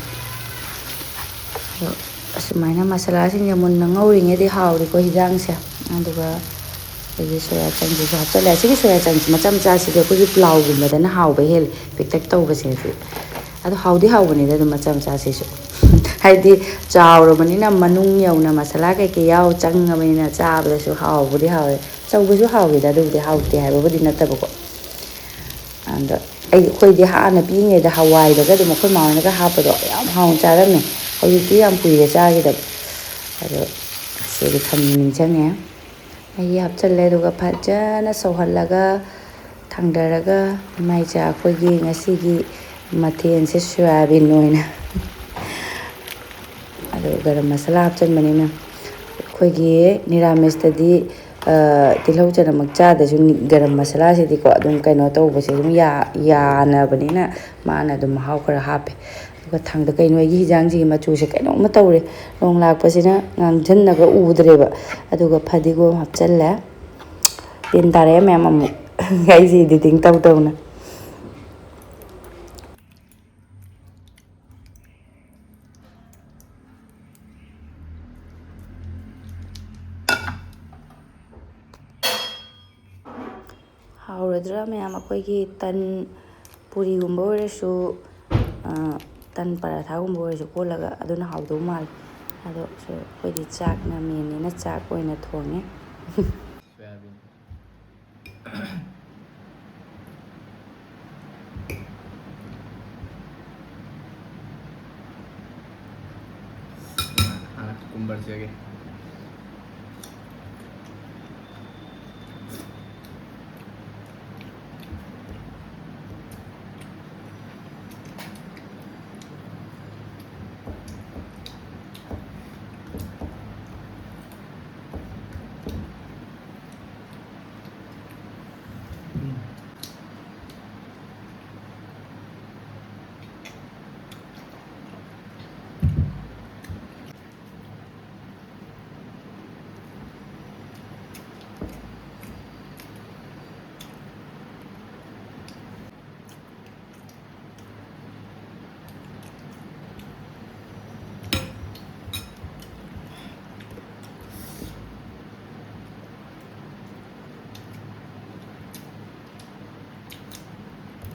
ꯑꯗꯣ ꯑꯁꯨꯃꯥꯏꯅ ꯃꯁꯥꯂꯥꯁꯤꯡꯁꯦ ꯃꯨꯟꯅ ꯉꯧꯔꯤꯉꯩꯗꯤ ꯍꯥꯎꯔꯤꯀꯣ ꯍꯤꯟꯖꯥꯡꯁꯦ꯫ ꯑꯗꯨꯒ ꯑꯩꯒꯤ ꯁꯣꯌꯥ ꯆꯪꯁꯤꯁꯨ ꯍꯥꯞꯆꯜꯂꯦ꯫ ꯑꯁꯤꯒꯤ ꯁꯣꯌꯥ ꯆꯪꯁꯤ ꯃꯆꯥ ꯃꯆꯥꯁꯤꯗꯤ ꯑꯩꯈꯣꯏꯒꯤ ꯄ꯭ꯂꯥꯎꯒꯨꯝꯕꯗꯅ ꯍꯥꯎꯕ ꯍꯦꯜꯂꯤ, ꯄꯤꯛꯇꯛ ꯇꯧꯕꯁꯤꯅꯗꯤ꯫ ꯑꯗꯣ ꯍꯥꯎꯗꯤ ꯍꯥꯎꯕꯅꯤꯗ ꯑꯗꯨꯝ ꯃꯆꯥ ꯃꯆꯥꯁꯤꯁꯨ꯫ ꯍꯥꯏꯗꯤ ꯆꯥꯎꯔꯕꯅꯤꯅ ꯃꯅꯨꯡ ꯌꯧꯅ ꯃꯁꯥꯂꯥ ꯀꯩꯀꯩ ꯌꯥꯎ ꯆꯪꯉꯕꯅꯤꯅ ꯆꯥꯕꯗꯁꯨ ꯍꯥꯎꯕꯨꯗꯤ ꯍꯥꯎꯋꯦ꯫ ꯑꯆꯧꯕꯁꯨ ꯍꯥꯎꯋꯤꯗ, ꯑꯗꯨꯕꯨꯗꯤ ꯍꯥꯎꯇꯦ ꯍꯥꯏꯕꯕꯨꯗꯤ ꯅꯠꯇꯕꯀꯣ꯫ ꯑꯗ ꯑꯩ, ꯑꯩꯈꯣꯏꯗꯤ ꯍꯥꯟꯅ ꯄꯤꯛꯏꯉꯩꯗ ꯍꯋꯥꯏꯗꯒ ꯑꯗꯨꯝ ꯑꯩꯈꯣꯏ ꯃꯥ ꯍꯣꯏꯅꯒ ꯍꯥꯞꯄꯗꯣ ꯌꯥꯝ ꯍꯥꯎꯅ ꯆꯥꯔꯝꯃꯦ꯫ ꯍꯧꯖꯤꯛꯇꯤ ꯌꯥꯝ ꯀꯨꯏꯔꯦ ꯆꯥꯈꯤꯗꯕ꯫ ꯑꯗꯣ ꯑꯗꯨꯒ ꯊꯝ ꯅꯤꯡꯁꯤꯡꯉꯦ꯫ ꯃꯍꯤ ꯍꯥꯞꯆꯤꯜꯂꯦ, ꯑꯗꯨꯒ ꯐꯖꯅ ꯁꯧꯍꯜꯂꯒ ꯊꯥꯡꯗꯔꯒ ꯏꯃꯥ ꯏꯆꯥ ꯑꯩꯈꯣꯏꯒꯤ ꯉꯁꯤꯒꯤ ꯃꯊꯦꯜꯁꯦ ꯁꯣꯌꯥꯕꯤꯟ ꯑꯣꯏꯅ꯫ ꯑꯗꯨꯒ ꯒꯔꯝ ꯃꯁꯥꯂꯥ ꯍꯥꯞꯆꯤꯟꯕꯅꯤꯅ ꯑꯩꯈꯣꯏꯒꯤ ꯅꯤꯔꯥꯃꯤꯁꯇꯗꯤ, ꯑ, ꯇꯤꯜꯍꯧ ꯆꯅꯝꯃꯛ ꯆꯥꯗ꯭ꯔꯁꯨ ꯒꯔꯝ ꯃꯁꯥꯂꯥꯁꯤꯗꯤꯀꯣ ꯑꯗꯨꯝ ꯀꯩꯅꯣ ꯇꯧꯕꯁꯦ ꯑꯗꯨꯝ ꯌꯥ-, ꯌꯥꯅꯕꯅꯤꯅ ꯃꯥꯅ ꯑꯗꯨꯝ ꯃꯍꯥꯎ ꯈꯔ ꯍꯥꯞꯄꯦ꯫ ꯑꯗꯨꯒ ꯊꯥꯡꯗ-, ꯀꯩꯅꯣ, ꯑꯩꯒꯤ ꯍꯤꯟꯖꯥꯡꯁꯤꯒꯤ ꯃꯆꯨꯁꯦ ꯀꯩꯅꯣꯝꯃ ꯇꯧꯔꯦ꯫ ꯅꯣꯡ ꯂꯥꯛꯄꯁꯤꯅ ꯉꯥꯡꯁꯤꯟꯅꯒ ꯎꯗ꯭ꯔꯦꯕ꯫ ꯑꯗꯨꯒ ꯐꯗꯤꯒꯣꯝ ꯍꯥꯞꯆꯜꯂꯦ꯫ ꯇꯤꯟ ꯇꯥꯔꯛꯑꯦ ꯃꯌꯥꯝ ꯑꯃꯨꯛ꯫ ꯑꯩꯁꯦ editing ꯇꯧ ꯇꯧꯅ꯫ ꯍꯥꯎꯔꯗ꯭ꯔꯥ ꯃꯌꯥꯝ? ꯑꯩꯈꯣꯏꯒꯤ ꯇꯟ, ꯄꯨꯔꯤꯒꯨꯝꯕ ꯑꯣꯏꯔꯁꯨ, ꯑ, ꯇꯟ ꯄꯔꯥꯊꯥꯒꯨꯝꯕ ꯑꯣꯏꯔꯁꯨ ꯀꯣꯠꯂꯒ ꯑꯗꯨꯅ ꯍꯥꯎꯗꯧ ꯃꯥꯜꯂꯦ꯫ ꯑꯗꯣ ꯁ-, ꯑꯩꯈꯣꯏꯗꯤ ꯆꯥꯛꯅ main ꯅꯤꯅ ꯆꯥꯛ ꯑꯣꯏꯅ ꯊꯣꯡꯉꯦ꯫ ꯁꯣꯌꯥꯕꯤꯟ꯫ ꯍꯥꯟꯅ cucumber ꯆꯤꯛꯑꯒꯦ꯫